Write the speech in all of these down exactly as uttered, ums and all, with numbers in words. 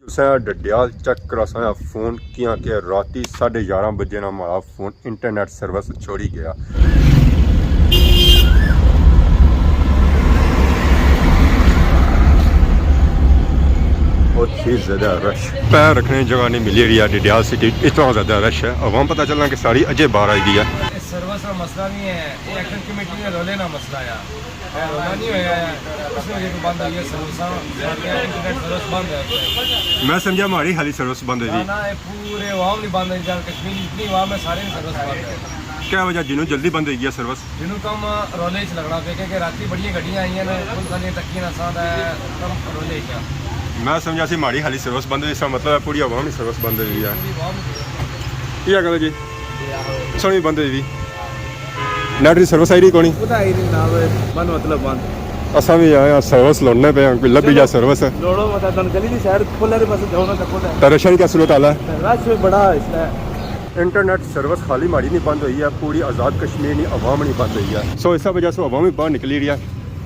تساں ڈڈیال چیک کراساں فون، کیاں کہ راتی ساڑھے یارہ بجے نا ماڑا فون انٹرنیٹ سروس چھوڑی گیا۔ بہت ہی زیادہ رش، پیر رکھنے جگہ نہیں ملی رہی ہے۔ ڈڈیال سٹی اتنا زیادہ رش ہے، عوام پتہ چلنا کہ ساری اجے باہر آئی گئی ہے۔ سروس نا مسئلہ نہیں ہے، یہ ایکشن کمیٹی نے رولے نا مسئلہ ہے۔ اے رولا نہیں ہویا ہے، اس وجہ تو بند ہوئی ہے سروساں، باقی انٹرنیٹ سروس بند ہے۔ میں سمجھا ماڑی خالی سروس بند ہوئی نہ، دی۔ نہ، یہ پورے عوام نہیں بند ہوئی، جال کشمیر جتنی عوام ہے سارے نہیں سروس بند ہے۔ کیا وجہ جنوں جلدی بند ہوئی گیا سروس؟ جنوں کم رولے چ لگنا پیا، کیونکہ راتی بڑیاں گڈیاں آئیاں نے، پولیس والیاں تکیاں نہ ساتھ ہے، کم رولے چ۔ میں سمجھا سی ماڑی خالی سروس بند ہوئی، اس کا مطلب ہے پوری عوام ہی سروس بند ہوئی ہے۔ پوری عوام ہی۔ یہ گل ہے جی۔ سنی بند ہوئی دی۔ نیٹ دی سروس آئی رہی کونی؟ پتہ ہی نہیں جناب، بند مطلب بند۔ اساں بھی آئے ہاں، سروس لوڑنے پے ہاں، کوئی لبھی جا سروس۔ لوڑو مطلب تن گلی دی سائیڈ کھلے دے پاسے جاؤ نا تکو تے۔ تے رشاں نی کیا صورت حال ہے؟ رش بڑا ہے اس طرح۔ انٹرنیٹ سروس خالی ماڑی نہیں بند ہوئی ہے، پوری آزاد کشمیر نی عوام نہیں بند ہوئی ہے۔ سو اس وجہ سے عوام بھی باہر نکلی رہی ہے،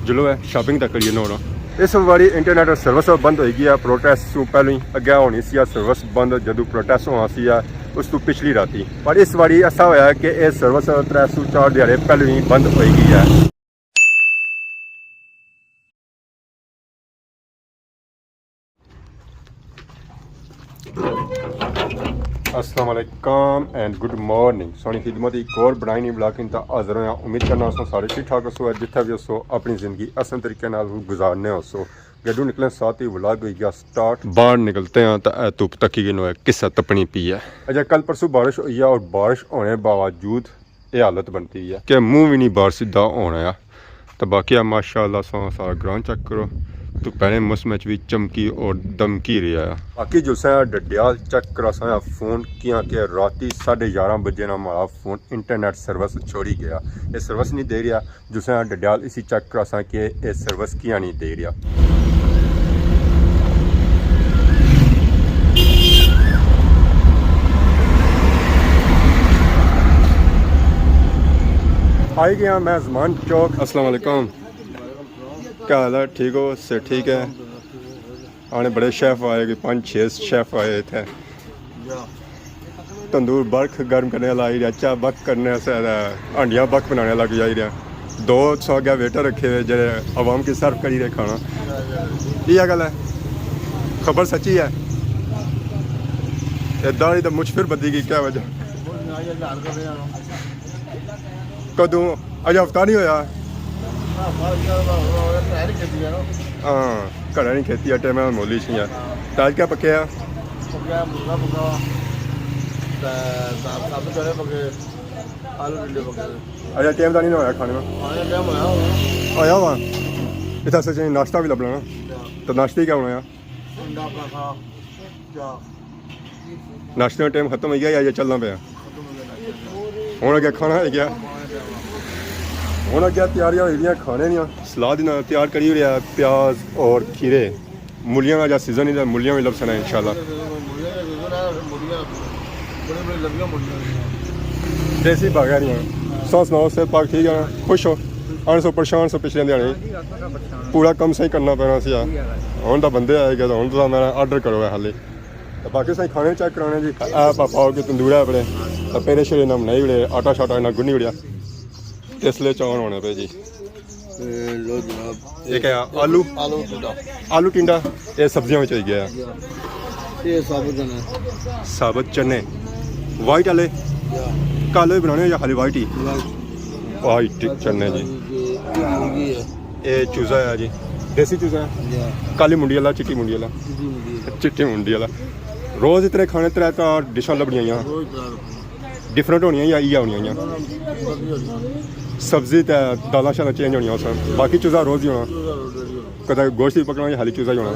جلو ہے شاپنگ تک کریے نہ ہونا۔ اس واری انٹرنیٹ سروس بند ہوئی گیا، پروٹیسٹ سوں پہلے ہی اگے ہونی سی سروس بند، جدوں پروٹیسٹ ہونا سی اس تو پچھلی راتی۔ پر اس واری ایسا ہویا کہ یہ سروس ترے سو چار دیہاڑے پہلے ہی بند ہوئی گئی ہے۔ السلام علیکم اینڈ گڈ مارننگ۔ سونی خدمت ایک اور بنائی نہیں بلاکنگ تا حاضر ہویا۔ امید کرنا سو سارے ٹھیک ٹھاک ہسو، جتھے بھی ہسو اپنی زندگی احسن طریقے نال گزارنے ہسو۔ گڈو نکلے ساتھ ہی ولاگ ہوئی گیا سٹارٹ۔ باہر نکلتے ہیں تو اے دھوپ تکی گئی نو ہے، کسا تپنی پی ہے۔ اچھا، کل پرسوں بارش ہوئی ہے اور بارش ہونے باوجود یہ حالت بنتی ہے کہ منہ بھی نہیں باہر سیدھا ہونا ہے۔ تو باقی ہے ماشاءاللہ سو سارا گراؤنڈ چیک کرو، تو پہلے موسم وچ بھی چمکی اور دمکی رہیا ہے۔ باقی جو سا ڈڈیال چیک کراساں فون کیاں کہ راتی ساڑھے یارہ بجے نا ہمارا فون انٹرنیٹ سروس چھوڑی گیا، یہ سروس نہیں دے رہا۔ جسے ڈڈیال اسی چیک کراساں کہ اے سروس کیاں نہیں دے رہا۔ آئی گیا میں زمان چوک۔ السلام علیکم، کیا حال ہے؟ ٹھیک ہو؟ سے ٹھیک ہے؟ آنے بڑے شیف آئے، کوئی پانچ چھ شیف آئے اتھے۔ تندور برک گرم کرنے والا آئی رہیا، چاہ بک کرنے سے ہانڈیاں بک بنانے والا کوئی آئی رہیا۔ دو سو اگے ویٹر رکھے ہوئے جڑے عوام کی سرو کری رہے کھانا۔ یہ گل ہے، خبر سچی ہے۔ اے داڑھی تو مچ پھر بدھی گئی، کیا وجہ؟ کدوں؟ اجے ہفتہ نہیں ہویا۔ ہاں، گھڑا نہیں کھیتی ہے، ٹائم مولی سی ہے۔ تاج کیا پکیا؟ پکیا مرغا پکا، تے دال سبز چنے پکے، آلو ٹنڈے پکے۔ اجے ٹائم تو نہیں ہویا کھانے میں؟ کھانے ٹائم ہویا ہوا۔ ہویا ہوا؟ اتھا سچ ناشتہ بھی لبنا نا۔ تو ناشتے کیا ہونا ہے؟ انڈا پراٹھا، چاہ۔ ناشتے کا ٹائم ختم ہو گیا یا یہ چلنا پیا؟ ختم ہو گیا ناشتے کا۔ ہن اگے کھانا ہے کیا؟ کھانا ٹائم ہے۔ ہن اگے تیاریاں ہوئی دیاں کھانے دیاں۔ سلاد انہاں تیار کری رہیا ہے، پیاز اور کھیرے۔ مولیاں کا جا سیزن ہی، مولیاں بھی لبسن ہے انشاءاللہ۔ مولیاں کا سیزن ہے، مولیاں بڑی بڑی لمبیاں مولیاں ہوندیاں۔ دیسی باغیاں۔ سو سناؤ، صحت پاک ٹھیک ہے؟ خوش ہو؟ آنے سو پریشان سو پچھلے دیہاڑے؟ پورا کم صحیح کرنا پینا سی۔ ہن تاں بندے آئے گئے، ہن تاں میرا آرڈر کرو ہے حالی۔ تے باقی سائیں کھانے چیک کرانے جی۔ اے پاپا ہو کے تندور ہے اپنے، تے پیرے شیرے انہاں بنائی اڑے، آٹا شاٹا انہاں گنی اڑیا۔ تے اس لیے چاول ہونے پے جی۔ اے لو جناب۔ یہ کیا؟ آلو؟ آلو ٹنڈا۔ آلو ٹنڈا، یہ سبزیاں وچ ہوئی گیا۔ یہ ثابت چنے۔ ثابت چنے۔ وائٹ والے؟ یا۔ کالے بنانے یا خالی وائٹ ہی؟ وائٹ۔ وائٹ چنے جی۔ یہ مرغی ہے۔ یہ چوزا ہے جی۔ دیسی چوزا ہے؟ یا۔ کالی منڈی والا، چٹی منڈی والا؟ چٹی منڈی والا۔ چٹی منڈی والا۔ روز اتنے کھانے ترے تاں ڈشاں لبنیاں یا؟ روز ترے۔ ڈفرنٹ ہونیاں یا ایہا ہونیاں یا؟ سبزی تے دالاں شالاں چینج ہونیاں اس۔ باقی چوزا روز ہی ہونا۔ کدے گوشت ہی پکنا یا خالی چوزا ہی ہونا۔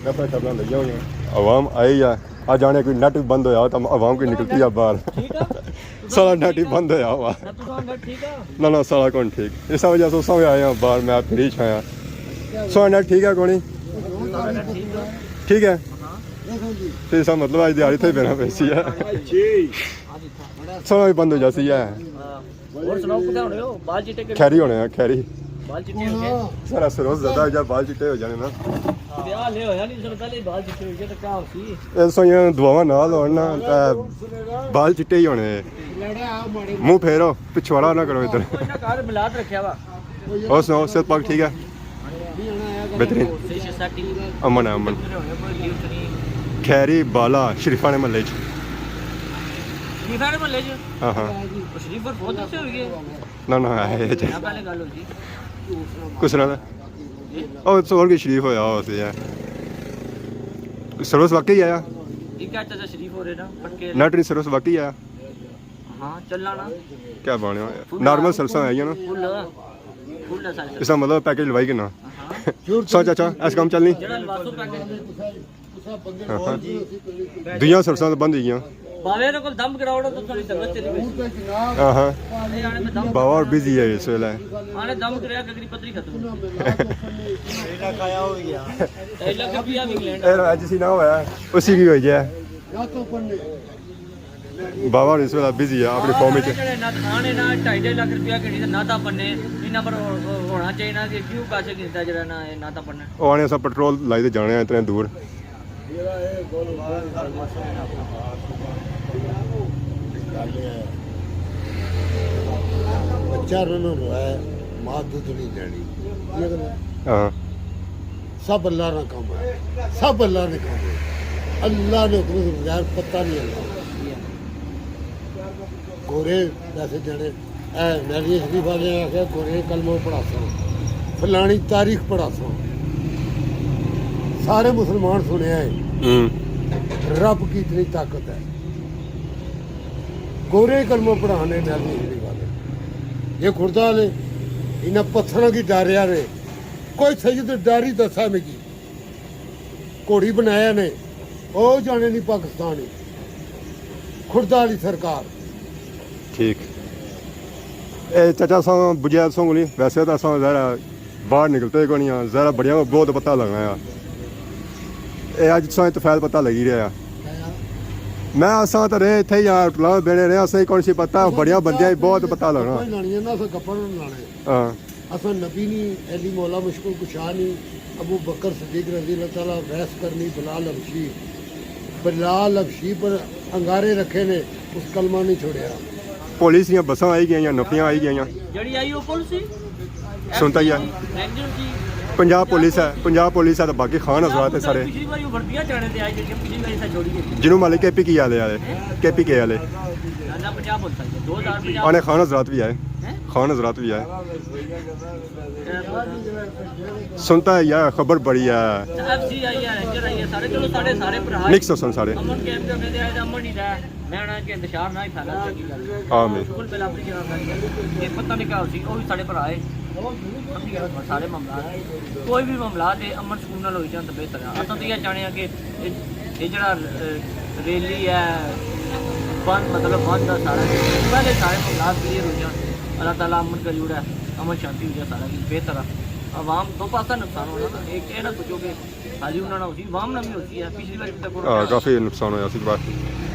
نفرت شفرت لگیاں ہوئیاں۔ عوام آئی ہے۔ اج آنے کوئی نیٹ بند ہویا تاں عوام کوئی نکلتی ہے باہر۔ سارا نیٹ ہی بند ہویا ہوا۔ نہ، نہ، سارا کون ٹھیک۔ اس وجہ سے اساں بھی آئے ہیں باہر، میں پھر ہی چھایا۔ سارا نیٹ ٹھیک ہے کونی؟ ٹھیک ہے۔ تے اس مطلب اج دیہاڑی تھے بینا پیسی ہے۔ سارا بھی بند ہو جاسی ہے۔ اور سناؤ، کتھے ہونے ہو؟ بال چٹے کر۔ کھیری ہونے ہیں، کھیری۔ بال چٹے ہو گئے۔ سارا سروس زیادہ ہو جائے، بال چٹے ہو جانے نا۔ بیاہ ہلے ہویا نہیں سر، پہلے ہی بال چٹے ہو گئے تو کیا ہو سی؟ اس طرح دعاواں نال ہون نا، تے بال چٹے ہی ہونے۔ منہ پھیرو، پچھواڑا نہ کرو ادھر۔ کوئی نہ، گھر ملاد رکھیا وا۔ اور سناؤ، صحت پاک ٹھیک ہے؟ بہترین۔ امن ہے، امن۔ خیری بالا شریفہ نے محلے چ۔ شریفہ نے محلے چ؟ ہاں، ہاں۔ شریف پر بہت اچھے ہوئی گئے۔ نہ، نہ، ہے جی۔ نہ، پہلے گل ہوئی تھی۔ کس نال؟ او، تو اور کوئی شریف ہویا ہو سی ہے۔ سروس واقعی آیا؟ یہ کیا چاچا شریف ہو رہے نا، پکے۔ نہ، ٹرین سروس واقعی آیا؟ ہاں، چلنا نا۔ کیا بانے ہو؟ فل نارمل سروساں آئی ہیں نا؟ فل، فل ہے سارے۔ اس کا مطلب پیکج لوائی کے نا؟ ہاں۔ سو چاچا، ایس کام چلنی؟ جڑا لواسو پیکج۔ ہاں، ہاں۔ دویاں سروساں تو بند ہوئی گیاں۔ باوے نے کول دم کراؤ نا تو تھوڑی سروس چلی گئی۔ ہاں، ہاں۔ یہ آنے میں دم بابا اور بزی ہے اس ویلے۔ آنے دم کریا گگری پتری ختم۔ ایڈا کھایا ہو گیا۔ ڈھائی لاکھ روپیہ بھی انگلینڈ۔ اے راج سی نہ ہویا، اسی کی ہوئی ہے۔ بابا اس ویلے بزی ہے اپنی فارم وچ۔ جڑے نہ آنے نا، ڈھائی ڈھائی لاکھ روپیہ گھنی تے نہ تا بنے، انہاں پر ہونا چاہیے نا کہ کیوں پیسے گھنتا جڑا نا، اے نہ تا بنے۔ او آنے اساں پٹرول لائی تے جانے آں اتنے دور۔ بچہ رونا روئے، ماں دودھ نہیں دینی۔ ہاں۔ سب اللہ نا کم ہے، سب اللہ نے کم ہے۔ اللہ نے حکم سے بغیر پتہ نہیں اللہ۔ گورے پیسے دینے، اے مہدی شریف والے آخیا گورے کلمہ پڑھاساں، فلانی تاریخ پڑھاساں۔ سارے مسلمان سنیا ہے۔ ہوں۔ رب کی اتنی طاقت ہے۔ گورے کلمہ پڑھانے مہدی شریف والے۔ یہ کھڑدا والے، انہاں پتھراں کی ڈاریا نے۔ کوئی سید ڈاری دسا مکی۔ گھوڑی بنایا نے، او جانے نہیں پاکستان ہی۔ کھڑدا والی سرکار۔ ٹھیک۔ اے چچا ساں بجیا سوں گلی، ویسے تو اساں ذرا باہر نکلتے ہی کونی ہاں، ذرا بڑیاں کو بہت پتہ لگنا ہے۔ اے اج ساں طفیل پتہ لگی رہا۔ میں اساں تو رہے اتھے ہی یار، ٹلا بیڑے رہے، اساں کون سی پتہ، بڑیاں بندیاں ہی بہت پتہ لگنا۔ کوئی لانی ہے نا، اساں گپاں نہ لانے۔ ہاں۔ اساں نبی نی، علی مولا مشکل کشا نی، ابو بکر صدیق رضی اللہ تعالیٰ، ویس قرنی، بلال حبشی، بلال حبشی پر انگارے رکھے نے، اس کلمہ نہیں چھوڑیا۔ پولیس دیاں بساں آئی گئیاں، نفریاں آئی گئیاں۔ جڑی آئی وہ پولیس سی؟ سنتا ہی ہے۔ رینجر سی۔ پنجاب پولیس ہے، پنجاب پولیس ہے تو باقی خان حضرات ہے سارے۔ پچھلی باری وہ وردیاں چانے تے آئی جڑی پچھلی باری سا چھوڑی گئی۔ جنہوں مالک کے پی کے والے آئے، کے پی کے والے۔ نہ، نہ، پنجاب پولیس آئی ہے، دو ہزار پنجاب۔ آنے خان حضرات بھی آئے، خان حضرات بھی آئے۔ سنتا ہے یار، خبر بڑی ہے۔ ایف سی آئی ہے، رینجر آئی ہے، سارے، چلو، سارے، سارے بھرا۔ مکس ہو سن سارے۔ امن کیمپ جو کہتے ہیں، امن ہی رہا۔ میں آنا کہ انتشار نہ ہی پھیلا سکی۔ آمین۔ بالکل پہلا اپنی جگہ کر لیا۔ یہ پتہ نہیں کیا ہو سی، وہ بھی سارے بھرا ہے۔ سارے معاملات، کوئی بھی معاملات ہے، امن سکون نال ہوئی جان تو بہتر ہے۔ اساں تو یہ چاہنے ہیں کہ یہ، یہ جڑا، اے، ریلی ہے، بند، مطلب بند دا سارا، پہلے سارے معاملات کلیئر ہو جان۔ اللہ تعالیٰ امن کری اوڑے، امن شانتی ہو جائے، سارا کچھ بہتر ہے۔ عوام دو پاسا نقصان ہونا نا، ایک یہ نہ سوچو کہ خالی انہاں نا ہوسی، عوام نا بھی ہوسی ہے۔ پچھلی بار بھی تک ہاں، کافی نقصان ہویا سی بار۔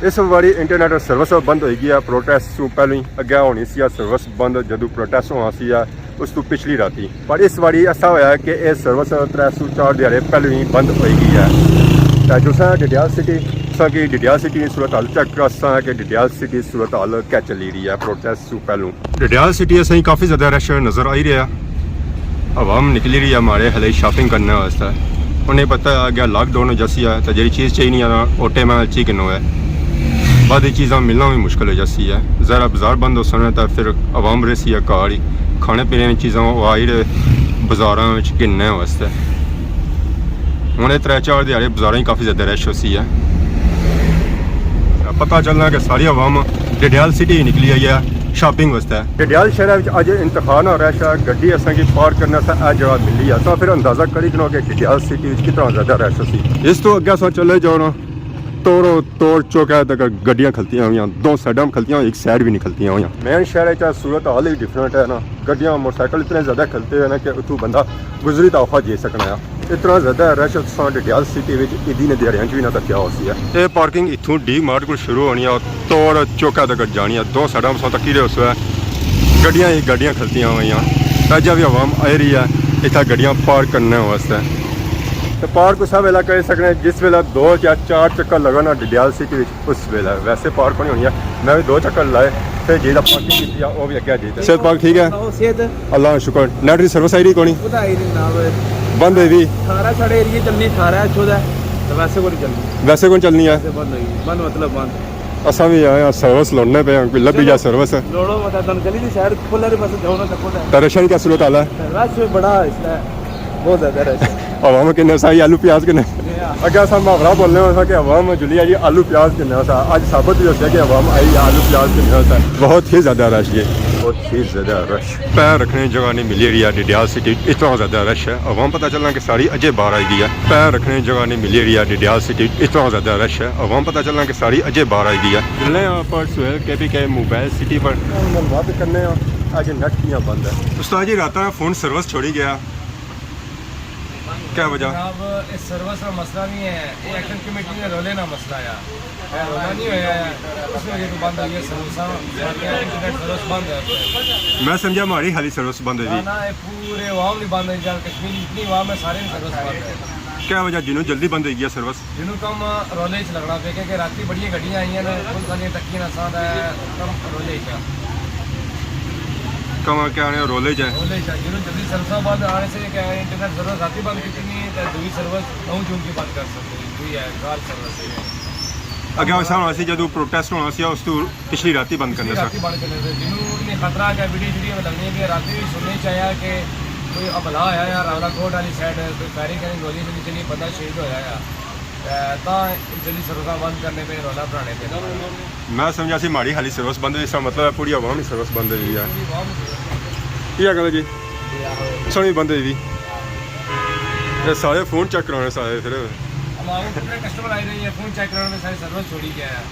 اس واری انٹرنیٹ سروس بند ہوئی گیا، پروٹیسٹ سوں پہلے ہی اگے ہونی سی سروس بند، جدوں پروٹیسٹ ہونا سی، اس تو پچھلی راتی۔ پر اس واری ایسا ہویا کہ یہ سروس ترے سو چار دیہاڑے پہلے ہی بند ہوئی گئی ہے۔ تے جو سا ڈڈیال سٹی، سا کی ڈڈیال سٹی دی صورت حال چیک کرساں کہ ڈڈیال سٹی صورت حال کیا چلی رہی ہے پروٹیسٹ سوں پہلوں۔ ڈڈیال سٹی اساں کی کافی زیادہ رش نظر آئی رہیا۔ عوام نکلی رہی ہے ہمارے حلے شاپنگ کرنے واسطے۔ انہیں پتہ ہے اگے لاک ڈاؤن ہو جاسی ہے، تو جڑی چیز چاہیے نہیں آنا، او ٹائم ہے چی کنو ہے۔ بعد یہ چیزاں ملنا بھی مشکل ہو جاسی ہے۔ ذرا بازار بند ہو سن تو پھر عوام رہسی ہے گھر ہی۔ کھانے پینے کی چیزاں وہ آئی رہے بازاراں وچ گھننے واسطے۔ ہن اے ترے چار دیہاڑے بازاراں ہی کافی زیادہ رش ہوسی ہے۔ پتہ چلنا کہ ساری عوام ڈڈیال سٹی ہی نکلی آئی ہے شاپنگ واسطے۔ ڈڈیال شہر وچ اج انتہا نا رش ہے، گڈی اساں کی پارک کرنے سے اے جگہ ملی ہے، تو پھر اندازہ کری کنو کہ ڈڈیال سٹی وچ کتنا زیادہ رش ہوسی۔ اس تو اگے اساں چلے جاؤ نا، توڑو توڑ چوک ہے تک گڈیاں کھلتیاں ہوئیاں، دو سائیڈاں کھلتیاں ہوئیاں، ایک سائیڈ بھی نہیں کھلتیاں ہوئیاں۔ مین شہر وچ صورت حال ہی ڈفرنٹ ہے نا، گڈیاں موٹر سائیکل اتنے زیادہ کھلتے ہیں نا کہ اتھوں بندہ گزری تو اوکھا جی سکنا ہے۔ اتنا زیادہ رش تساں ڈڈیال سٹی وچ عیدی نے دیہاڑیاں چ بھی نہ تکیا ہوسی ہے۔ اے پارکنگ اتھوں ڈی مارٹ کول شروع ہونی ہے، توڑ چوکا تک جانی ہے، دو سائیڈاں تساں تکی رہے ہوسو ہے، گڈیاں ہی گڈیاں کھلتیاں ہوئیاں۔ اجا بھی عوام آئی رہی ہے اتھا گڈیاں پارک کرنے واسطے۔ تے پارک اسا ویلا کری سکنے جس ویلا دو یا چار چکر لگانا ڈڈیال سٹی وچ، اس ویلا۔ ویسے پارک کونی ہونی ہے، میں بھی دو چکر لائے۔ پھر جی دا پارکنگ کیتی ہے، وہ بھی اگے جی تے۔ صحت پاک ٹھیک ہے؟ سناؤ، صحت؟ اللہ کا شکر۔ نیٹ دی سروس آئی رہی کونی؟ خدا ہی نہیں جناب۔ بند ہوئی بھی؟ تھارا ساڑے ایریا چلنی، تھارا اچھو دا ہے، تو ویسے کونی چلنی۔ ویسے کونی چلنی ہے؟ ویسے بند ہوئی، بند مطلب بند۔ اساں بھی آئے ہاں، سروس لوڑنے پے ہاں، کوئی لبھی جا سروس۔ لوڑو مطلب تن گلی دی سائیڈ کھلے دے پاسے جاؤ نا، تکو تے۔ تے رشن کیا صورت حال ہے؟ رش بڑا اس طرح، بہت زیادہ رش ہے۔ عوام کنے سا آلو پیاز کنے؟ اگے اساں محاورہ بولنے ہو سا کہ عوام جلی آئی آلو پیاز کنے سا۔ اج ثابت بھی ہو سکیا کہ عوام آئی آلو پیاز کنے سا۔ بہت ہی زیادہ رش ہے، بہت ہی زیادہ رش۔ پیر رکھنے جگہ نہیں ملی رہی ہے ڈڈیال سٹی، اتنا زیادہ رش ہے۔ عوام پتہ چلنا کہ ساری اجے باہر آئی گئی ہے۔ پیر رکھنے جگہ نہیں ملی رہی ہے ڈڈیال سٹی، اتنا زیادہ رش ہے۔ عوام پتہ چلنا کہ ساری اجے باہر آئی گئی ہے۔ چلنے ہیں پر سہیل کے پی کے موبائل سٹی پر۔ معلومات کرنے ہیں اج نیٹ کیاں بند ہے۔ استاد جی، راتاں فون سروس چھوڑی گیا، کیا وجہ؟ جناب، اس سروس نا مسئلہ نہیں ہے، یہ ایکشن کمیٹی نے رولے نا مسئلہ ہے۔ اے رولا نہیں ہویا ہے، اس وجہ تو بند ہوئی ہے سروساں، باقی انٹرنیٹ سروس بند ہے۔ میں سمجھا ماڑی خالی سروس بند ہوئی۔ نہ، نہ، اے پورے عوام نہیں بند ہوئی، جال کشمیر جتنی عوام ہے سارے نہیں سروس بند ہے۔ کیا وجہ جنوں جلدی بند ہوئی گیا سروس؟ جنوں کم رولے چ لگنا پیا، کیونکہ راتی بڑیاں گڈیاں آئیاں نے، پولیس والیاں ٹکیاں نے، اساں دا کم رولے چ ہے۔ کم کیا آنے رولے چ ہے؟ رولے چ ہے، جنوں جلدی سروساں بند آنے سے کہ انٹرنیٹ سروس راتی بند کیتی نہیں، تے دوئی سروس نو جون کی بند کر سکتے ہیں، دوئی ہے، کال سروس ہے۔ اگے ویسا ہونا سی، جدوں پروٹیسٹ ہونا سی، اس تو پچھلی راتی بند کرنے سا۔ راتی بند کرنے سے جنوں انہیں خطرہ کہ ویڈیو ویڈیو میں لگنی ہے کہ راتی بھی سننے چ آیا کہ کوئی حملہ ہویا یا راولا کوٹ والی سائیڈ کوئی فائرنگ کرنے، گولی شولی چلی، بندہ شہید ہویا یا، تے تاں جلدی سروساں بند کرنے پہ، رولا بنانے پہ۔ میں سمجھا سی ماڑی خالی سروس بند ہوئی، اس کا مطلب ہے پوری عوام ہی سروس بند ہوئی ہے۔ پوری عوام ہی سروس بند ہوئی۔ کیا گل ہے جی؟ سنی بند ہوئی بھی۔ یہ سارے فون چیک کرانے سارے پھر۔ ہمارے کتنے کسٹمر آئے رہے ہیں، فون چیک کرانے میں سارے سروس چھوڑی گیا ہے۔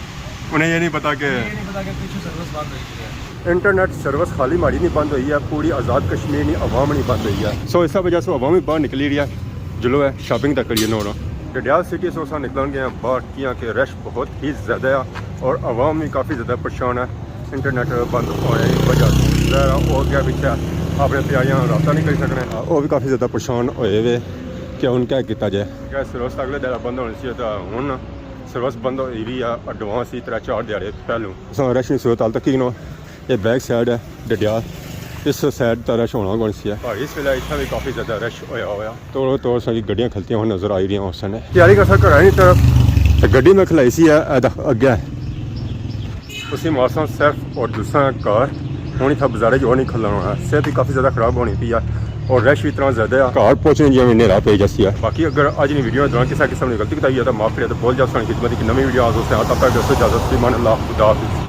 انہیں یہ نہیں پتا کہ یہ نہیں پتا کہ پچھو سروس بند ہوئی ہے۔ انٹرنیٹ سروس خالی ماڑی نہیں بند ہوئی ہے، پوری آزاد کشمیر نہیں، عوام نہیں بند ہوئی ہے۔ سو اس وجہ سے عوام بھی باہر نکلی رہی ہے، جلو ہے، شاپنگ تک کریے نہ ہونا۔ ڈڈیال سٹی سے اساں نکلن گئے ہیں باہر، کیاں کہ رش بہت ہی زیادہ ہے اور عوام بھی کافی زیادہ پریشان ہے انٹرنیٹ بند ہونے کی وجہ سے۔ ظاہر ہے، وہ اگے پیچھے اپنے پیاریاں رابطہ نہیں کری سکنے۔ وہ بھی کافی زیادہ پریشان ہوئے ہوئے کہ ہن کیا کیتا جائے۔ کیا سروس اگلے دھیاڑے بند ہونی سی، تے ہن سروس بند ہوئی وی ہے، ایڈوانس ہی ترے چار دھیاڑے پہلوں۔ اساں رش نی صورت حال تکی کنو، یہ بیک سائیڈ ہے ڈڈیال، اس سائیڈ تے رش ہونا کون سی ہے۔ بھائی، اس ویلے اتھاں بھی کافی زیادہ رش ہویا ہویا۔ توڑو توڑ ساری گڈیاں کھلتیاں ہوئی نظر آئی رہیاں ہوسن۔ تیاری کرساں گھرا نی طرف۔ تے گڈی میں کھلائی سی ہے، اے دکھ اگے۔ اسی مارساں سیف اور دوسرا کار، ہن اتھا بازارے جو نہیں کھلنا ہونا۔ صحت بھی کافی زیادہ خراب ہونی پئی ہے اور رش بھی اتنا زیادہ ہے۔ گھر پہنچنے جی ہمیں نیرا پئی جاسی ہے۔ باقی اگر اج نی ویڈیو دوران کسا قسم نی غلطی کیتی ہے تو معاف کرے، تو بہت جلد ساڑی خدمت کی نویں ویڈیو حاضر ہوسے۔ تب تک دوستو اجازت، فی امان اللہ، خدا حافظ۔